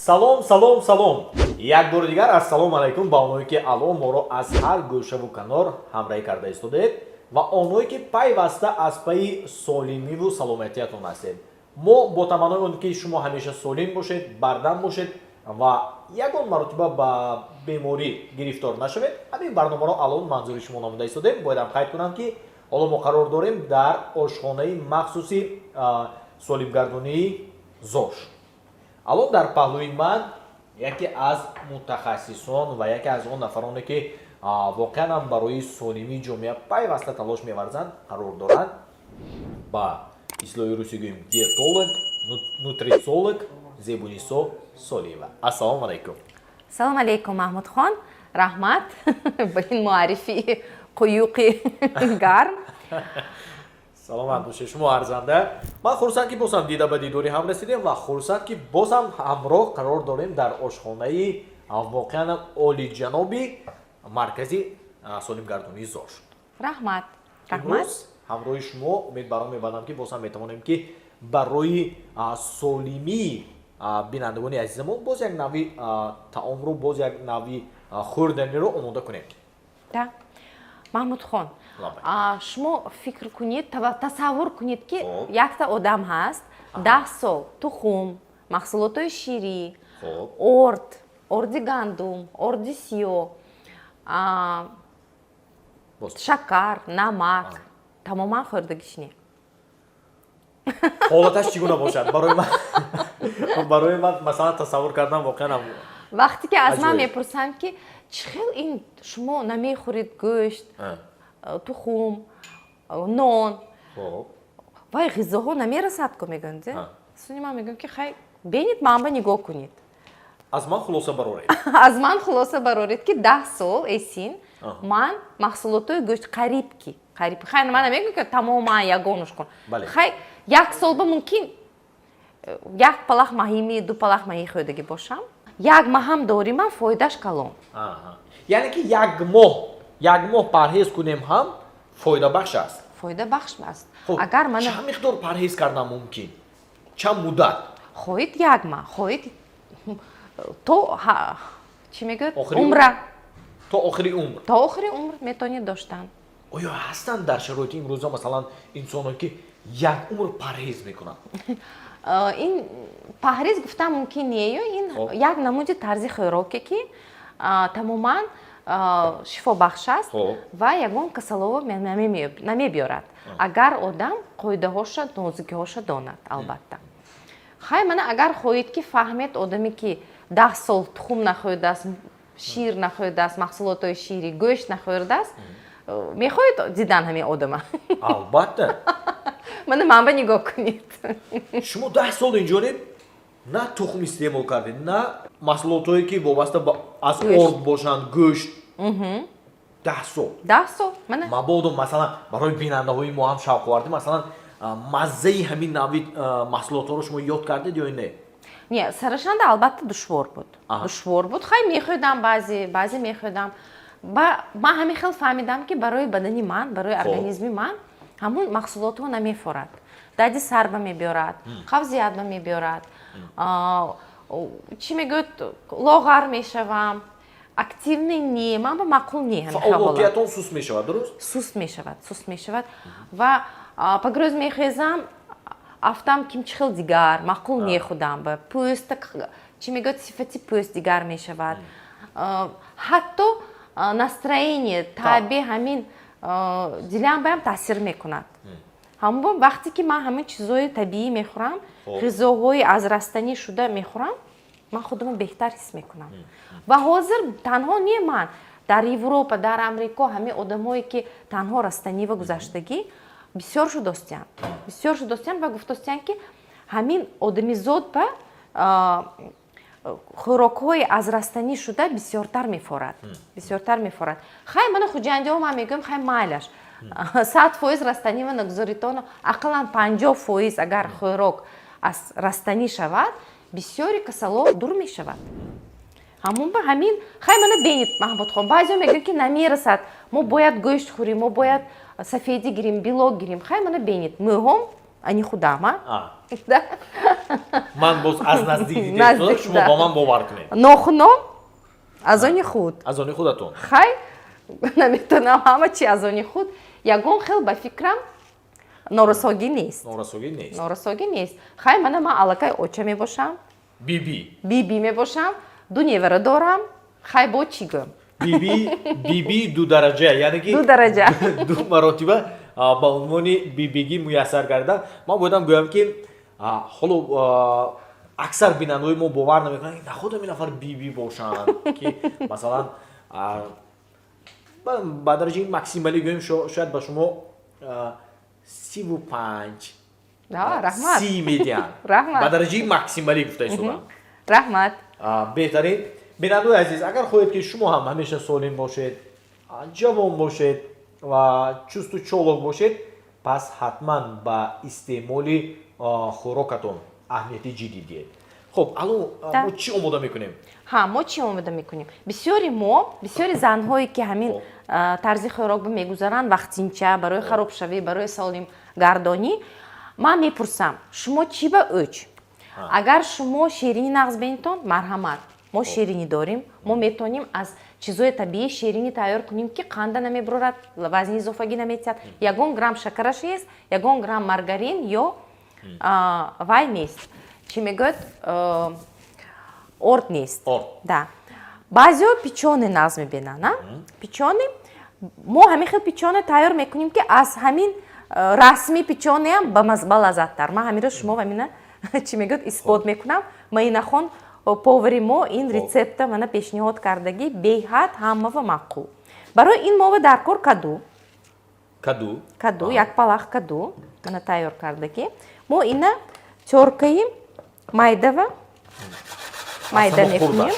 Салом, салом, салом! Як бори дигар ассалому алайкум ба оное, ки алло моро аз ҳар гӯшаву канор ҳамраҳӣ карда истодаед ва оное, ки пайваста аз пайи солимиву саломатиятон ҳастед. Мо бо таманнои он ки шумо ҳамеша солим бошед, бардам бошед ва ягон маротиба ба беморӣ гирифтор нашавед, ҳамин барномаро аллон манзури шумо намуда истодем. Боядам қайд кунам, ки ҳоло мо қарор дорем дар ошхонаи махсуси солимгардонии ЗОЖ. Аллон дар паҳлӯи ман яке аз мутахассисон ва яке аз он нафароне, ки воқеан ҳам барои солимии ҷомеа пайваста талош меварзанд, қарор доранд. Ба истилоҳи русӣ гӯем, диетолог, нутрициолог Зебунисо Солиева. Ассалому алайкум! Салом алейкум, Маҳмудхон! Раҳмат ба ин муаррифии қуюқи гарм. Саломат бошед, шумо арзанда. Ман хурсанд, ки бозам дида ба дидори ҳам расидем, ва хурсанд, ки бозам ҳамроҳ қарор дорем дар ошхонаи воқеан олиҷаноби маркази солимгардонии ЗОЖ. Раҳмат, раҳмат. Имрӯз ҳамроҳи шумо умед барон мебандам, ки бозам метавонем, ки барои солимии бинандагони азизамон боз як нави таомро, боз як нави хӯрданиро омода кунем. Да, Маҳмудхон, шумо фикр кунед, тасаввур кунед, ки якта одам ҳаст, 10 сол тухм, маҳсулотҳои ширӣ, орд, орди гандум, орди сиёҳ, шакар, намак тамоман хӯрдагиш не. Ҳолаташ чӣ гуна бошад? Барои ман, масалан, тасаввур кардан воқеан Вақте ки аз ман мепурсанд, ки чӣ хел ин шумо намехӯред гӯшт, тухм, нон, вай ғизоҳо намерасад ку, мегӯянд. Суни ман мегӯям, ки хай, бинед, манба нигоҳ кунед. Аз ман хулоса бароред. Аз ман хулоса бароред, ки 10 сол эсин ман маҳсулотҳои гӯшт қариб ки қариб, хай, ман намегӯям, ки тамоман ягонаш кун. Хай, як сол ба мумкин як палах маҳими, ду палах маҳӣ хӯрдагӣ бошам. Як маҳам дорӣ, ман фоидаш калон. Яъне ки як моҳ парҳез кунем ҳам фоидабахш аст. Фоидабахш аст. Агар ман Чанд миқдор парҳез кардан мумкин, чанд муддат? Хоҳед як маҳ, хоҳед то, чӣ мегӯяд, умра. То охири умр. То охири умр метавонед доштан. Оё ҳастанд дар шароити имрӯза, масалан, инсоное, ки як умр парҳез мекунанд? Ин парҳез гуфтан мумкин не ё ин як намуди тарзи хӯроке, ки тамоман шифобахш аст ва ягон касалово намебиёрад, агар одам қоидаҳоша, нозукиҳоша донад, албатта. Хай, мана, агар хоҳед, ки фаҳмед, одаме, ки 10 сол тухм нахӯрдааст, шир нахӯрдааст, маҳсулотҳои ширӣ, гӯшт нахӯрдааст, мехоҳед дидан ҳамин одама? Албатта. Мана, манба нигоҳ кунед. Шумо 10 сол инҷониб на тухм истеъмол кардед, на маҳсулотҳое, ки вобаста аз орд бошанд, гӯшт. 10 сол? 10 сол, мана. Мабодо, масалан, барои бинандаҳои мо ҳам шавқоварди, масалан, маззаи ҳамин нави маҳсулотҳоро шумо ёд кардед ё не? Не, сарашанда, албатта, душвор буд. Душвор буд. Хай, мехӯрдам, баъзе баъзе мехӯрдам. Ман ҳамин хел фаҳмидам, ки барои бадани ман, барои организми ман ҳамун маҳсулотҳо намефорад, дарди сарба мебиёрад, қабзиятба мебиёрад, чӣ мегӯяд, лоғар мешавам, активный не, ман ба маъқул не. Фаъолиятон суст мешавад, дуруст? Суст мешавад, суст мешавад ва пагрӯз мехезам, афтам ким чӣ хел дигар, маъқул не худам ба пӯста, чӣ мегӯяд, сифати пӯст дигар мешавад, ҳатто настроение, таби ҳамин дилам баям таъсир мекунад. Ҳамон вақте ки ман ҳамин чизҳои табиӣ мехӯрам, ғизоҳои аз растанӣ шуда мехӯрам, ман худамро беҳтар ҳис мекунам. Ва ҳозир танҳо не ман, дар Европа, дар Амрико ҳамин одамое, ки танҳо растанива гузаштагӣ, бисёр шудостиянд, бисёр шудостиянд ва гуфтостиянд, ки ҳамин одамизод ба хӯрокҳои аз растанӣ шуда бисёртар мефорад, бисёртар мефорад. Хай, мана, хуҷандиҳо, ман мегӯям, хай, майлаш, 100% растанива нагузоритоно, ақаллан 50% агар хӯрок аз растанӣ шавад, бисёри касалҳо дур мешавад. Ҳамун ба ҳамин. Хай, мана, бинед, Маҳмудхон, баъзеҳо мегӯянд, ки намерасад, мо бояд гӯшт хӯрем, мо бояд сафедӣ гирем, белок гирем. Хай, мана, бинед, мӯҳом Ани худам, а? Ман боз аз наздик дидем, шумо ба ман бовар кунед. Нохуном аз они худ. Аз они худатон. Хай, наметонам, ҳама чи аз они худ. Ягон хел, ба фикрам, норасогӣ нест. Норасогӣ нест. Норасогӣ нест. Хай, мана ман аллакай оча мебошам. Биби. Биби мебошам, ду невара дорам. Хай, бо чӣ гӯм? Биби, биби ду дараҷа, яъне ки ду дараҷа. Ду маротиба ба унвони бибигӣ муяссар кардан. Ман боядам гӯям, ки ҳоло аксар бинандаҳои мо бовар намекунанд, наход ҳамин нафар биби бошанд, ки масалан ба дараҷаи максималӣ гӯем, шояд ба шумо 35, раҳмат, 30 медиҳанд. Раҳмат. Ба дараҷаи максималӣ гуфта истодам. Раҳмат. Беҳтарин. Бинандаои азиз, агар хоҳед, ки шумо ҳам ҳамеша солим бошед, ҷавон бошед ва чусту чолок бошед, пас ҳатман ба истеъмоли хӯрокатон аҳамияти ҷиддӣ диҳед. Хуб, ало, мо чӣ омода мекунем? Ҳа, мо чӣ омода мекунем? Бисёри мо, бисёри занҳое, ки ҳамин тарзи хӯрок мегузаранд вақтинча барои харобшавӣ, барои солимгардонӣ, ман мепурсам: шумо чӣ ба ӯч? Агар шумо ширинӣ нағз бинитон, марҳамат, мо ширинӣ дорем. Мо метавонем аз чизои табиӣ ширинӣ тайёр кунем, ки қанда намебурорад, вазни изофагӣ наметиҳад, ягон грамм шакараш нест, ягон грамм маргарин ё вай нест, чӣ мегӯяд, орд нест. Да, баъзеҳо печёный нағз мебинанд. Печёный, мо ҳамин хел печёный тайёр мекунем, ки аз ҳамин расми печёный ам балаззаттар. Ман ҳаминро шумо ҳамина, чӣ мегӯяд, исбот мекунам. Маинахон, повари мо, ин рецепта мана пешниҳод кардагӣ, беҳад ҳамава маъқул. Барои ин мова дар кор каду. Каду. Каду, як палах каду мана тайёр кардагӣ. Мо ина тёркаи майдава майда мекунем,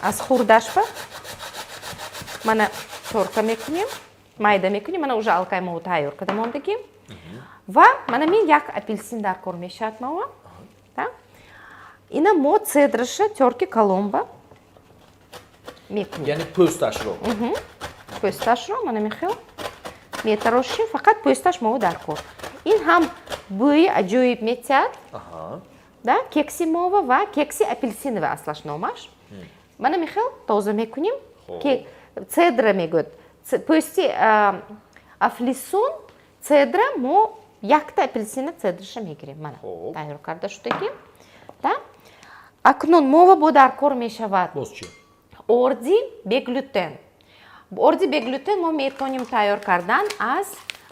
аз хурдашба мана тёрка мекунем, майда мекунем. Мана уже алкай мо тайёр карда мондагӣ. Ва мана мин як апелсин дар кор мешавад мова. Ина мо цедраша тёрки калонба мекунем. Яъне пӯсташро. Пӯсташро мана михел метарошем, фақат пӯсташ мово дар кор. Ин ҳам бӯи аҷоиб метиҳад да кекси мова, ва кекси апелсиновый аслаш номаш. Мана михел тоза мекунем. Цедра мегӯяд, пӯсти афлисун, цедра. Мо якта апелсина цедраша мегирем, мана тайёр карда шудагӣ. Да, акнун мова бо дар кор мешавад боз чӣ? Орди беглютен. Орди беглютен мо метавонем тайёр кардан аз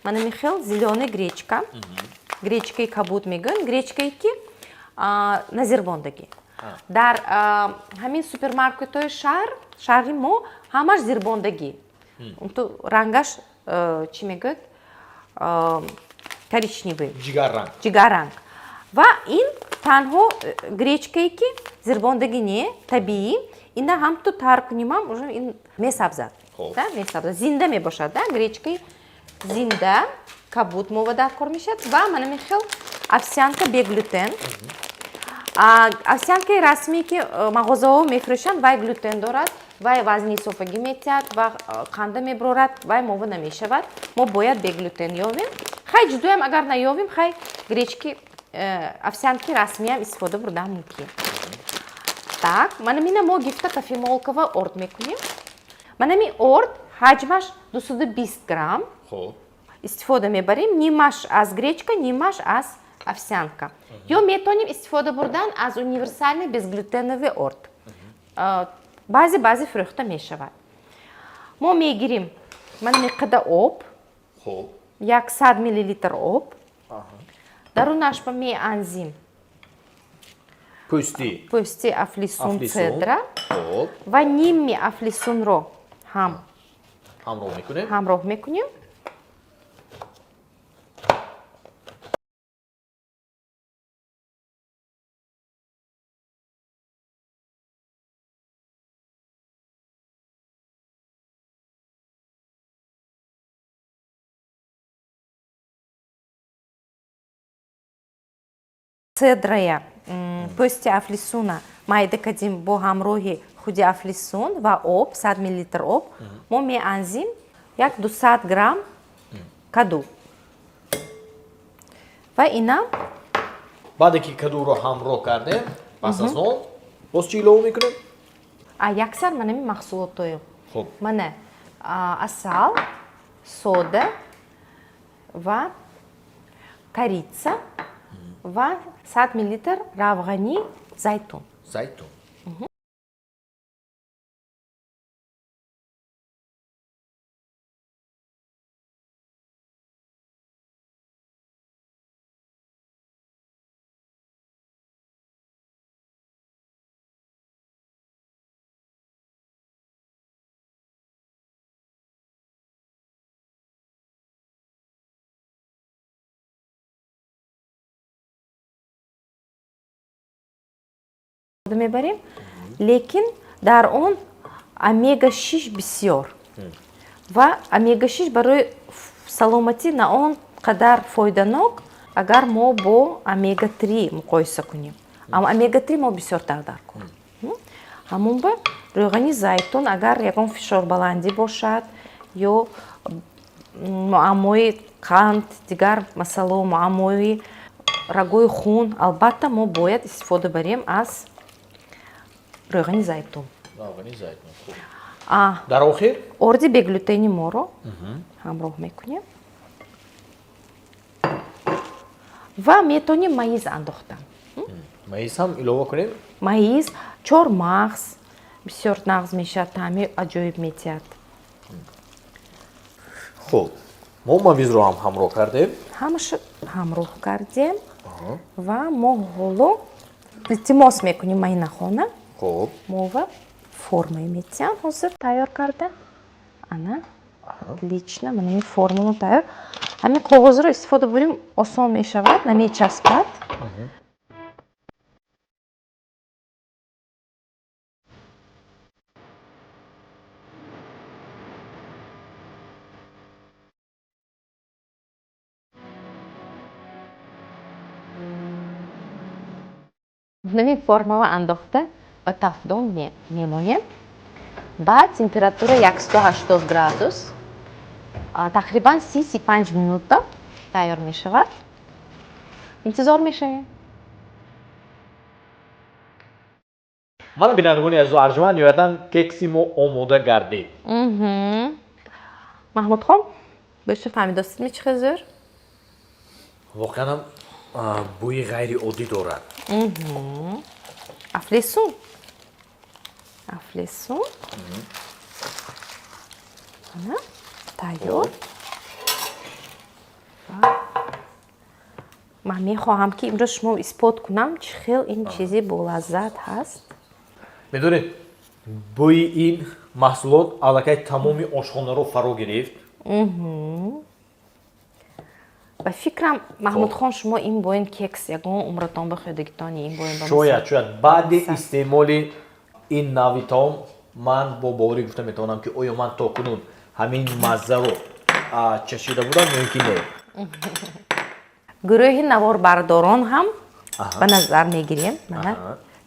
мана михел зелёный гречка, гречкаи кабуд мегӯем, гречкае ки назирбондагӣ. Дар ҳамин супермаркетҳои шаҳри мо ҳамаш зирбондагӣ, ту рангаш, чӣ мегӯяд, коричневый. Ҷигарранг. Ҷигарранг. Ва ин танҳо гречкае ки зирбондагӣ не, табиӣ. Ина ҳам ту тар кунимам, уже ин месабзад, месабзад, зинда мебошад, да, гречкаи зинда кабуд мова дар кор мешавад. Ва мана михел овсянка беглютен. Овсянкаи расмие, ки мағозаҳо мефурӯшанд, вай глютен дорад, вай вазни изофагӣ метиҳад ва қанда мебурорад, вай мова намешавад. Мо бояд беглютен ёвем. Хай, ҷудоям агар наёвем, хай, гречки, овсянки расмиам истифода бурдан мумкин. Так, мана мина мо гифта кофемолкава орд мекунем. Мана ми орд ҳаҷмаш 220 грамм истифода мебарем: нимаш аз гречка, нимаш аз овсянка. Ё метавонем истифода бурдан аз универсальный безглютеновый орд, баъзе баъзе фурӯхта мешавад. Мо мегирим мана миқда об, 100 миллилитр об, дарунашба меанзим пӯсти. Пӯсти афлисун, цедра, ва ними афлисунро ҳам ҳамроҳ мекунем. Ҳамроҳ мекунем. Цедрая пӯсти афлисуна майда кардем бо ҳамроҳи худи афлисун ва об, 100 миллилитр об, мо меанзим як 200 грамм каду. Ва инам баъде ки кадуро ҳамроҳ кардем, пас аз он боз чӣ илова мекунем? Яксар манами маҳсулотҳоем. Хуб. Мана асал, сода ва корица ва 100 миллилитр равғани зайтун. Зайтун. Мебарем, лекин дар он омега 6 бисёр ва омега 6 барои саломатӣ на он қадар фоиданок, агар мо бо омега 3 муқоиса кунем. Аммо омега 3 мо бисёртар даркор. Ҳамон ба рӯғани зайтун, агар ягон фишорбаландӣ бошад ё муаммои қанд, дигар масъалао, муаммои рагои хун, албатта мо бояд истифода барем аз рӯғани зайтун. Равғани зайтун. Хуб. Дар охир орди беглютени моро ҳамроҳ мекунем ва метавонем маиз андохтан. Маиз ҳам илова кунем? Маиз, чормағз бисёр нағз мешавад, таъми аҷоиб метиҳад. Хуб, мо мавизро ҳам ҳамроҳ кардем. Ҳамаша ҳамроҳ кардем ва мо ҳоло илтимос мекунем майнахона. Хуб. Мова формаи метиҳам ҳозир тайёр карда. Ана, отлично, мана ин формаро тайёр. Ҳамин коғозро истифода бурем, осон мешавад, намечаспад. Ҳамин формаро андохта ба тафдон мемонем. Ба температура 180 градус тақрибан 35 минута тайёр мешавад. Интизор мешавем. Мана, бинандагони азизу арҷманд, ниҳоятан кекси мо омода гардид. Маҳмудхон, бӯша фаҳмидостидми чӣ хел зӯр? Воқеан ҳам бӯи ғайриоддӣ дорад. Афлесун. Афлесун. Ана, тайёр. Ман мехоҳам, ки имрӯз шумо исбот кунам, чӣ хел ин чизи болаззат ҳаст. Медонед, бӯи ин маҳсулот аллакай тамоми ошхонаро фаро гирифт. Ба фикрам, Маҳмудхон, шумо ин бо ин кекс ягон умратон ба хӯрдагитони ин бо ин ба Шояд баъди истеъмоли ин навъи таом ман бо боварӣ гуфта метавонам, ки оё ман то кунун ҳамин маззаро чашида будам ё ин ки не. Гурӯҳи наворбардорон ҳам ба назар мегирем. Мана,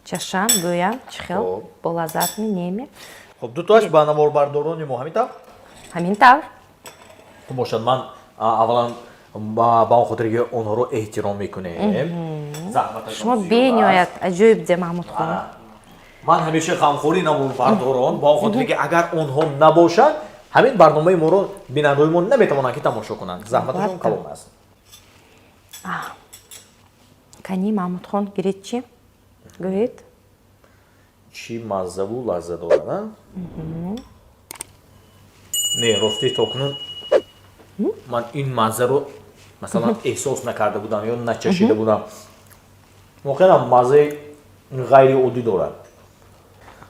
чашам, гӯям, чӣ хел болаззат минеме. Хуб, дутоаш ба наворбардорони мо, ҳамин тавр? Ҳамин тавр. Хуб бошад, ман аввалан ба он хотире ки онҳоро эҳтиром мекунем, шумо бениҳоят аҷоиб де, Маҳмудхон. Ман ҳамеша ғамхории наворбардорон, ба он хотире ки агар онҳо набошанд, ҳамин барномаи моро бинандаҳои мо наметавонанд ки тамошо кунанд. Заҳматашон калон аст. Кани, Маҳмудхон, гиред, чӣ гӯед? Чӣ маззаву лазза дорад, а не? Ростӣ, то кунун ман ин маззаро, масалан, эҳсос накарда будам ё начашида будам. Воқеан маззаи ғайриоддӣ дорад.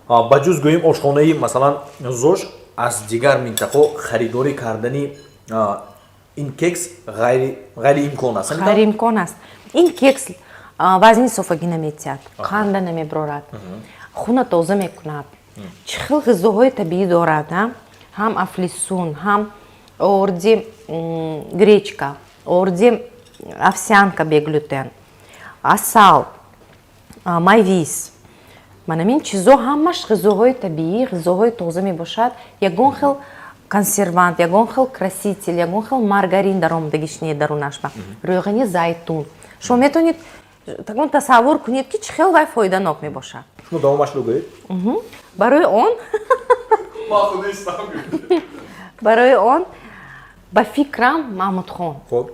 Ба ҷуз гӯем ошхонаи, масалан, ЗОШ, аз дигар минтақаҳо харидорӣ кардани ин кекс ғайриимкон аст. Ғайриимкон аст. Ин кекс вазни софагӣ наметиҳад, қанда намеброрад, хуна тоза мекунад. Чӣ хел ғизоҳои табиӣ дорад, ҳам афлисун, ҳам орди гречка, орди овсянка беглютен, асал, мавиз. Мана ин чизо ҳамаш ғизоҳои табиӣ, ғизоҳои тоза мебошад. Ягон хел консервант, ягон хел краситель, ягон хел маргарин даромадагиш не дарунаш ба рӯғани зайтун. Шумо метавонед такон тасаввур кунед, ки чӣ хел вай фоиданок мебошад. Шумо давомашро гӯед. Барои он, ба фикрам, Маҳмудхон, Хуб.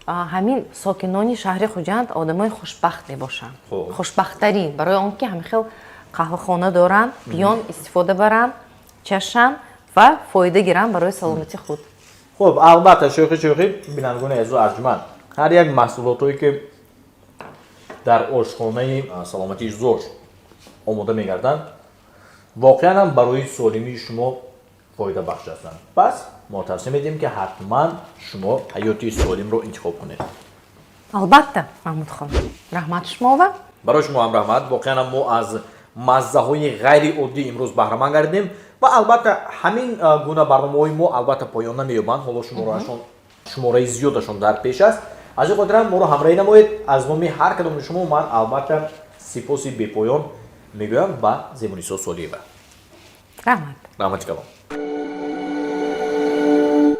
ҳамин сокинони шаҳри Хуҷанд одамои хушбахт мебошанд, хушбахттарин, барои он ки ҳамин хел қаҳвахона доранд, биён, истифода баранд, чашанд ва фоида гиранд барои саломатии худ. Хуб, албатта, шӯхӣ шӯхӣ, бинандагони азизу арҷманд, ҳар як маҳсулотое, ки дар ошхонаи саломатии ЗОЖ омода мегарданд, воқеан ҳам барои солимии шумо фоидабахш ҳастанд. Пас мо тавсия медиҳем, ки ҳатман шумо ҳаёти солимро интихоб кунед. Албатта, Маҳмудхон, раҳмат шумова. Барои шумо ҳам раҳмат. Воқеан ҳам мо аз маззаҳои ғайриоддӣ имрӯз баҳраманд гардидем ва албатта, ҳамин гуна барномаҳои мо, албатта, поён намеёбанд. Ҳоло шумораашон, шумораи зиёдашон дар пеш аст. Аз ин хотирам моро ҳамроҳӣ намоед. Аз номи ҳар кадоми шумо ман, албатта, сипоси бепоён мегӯям ба Зебунисо Солиева. Раҳмат. Раҳмати калон.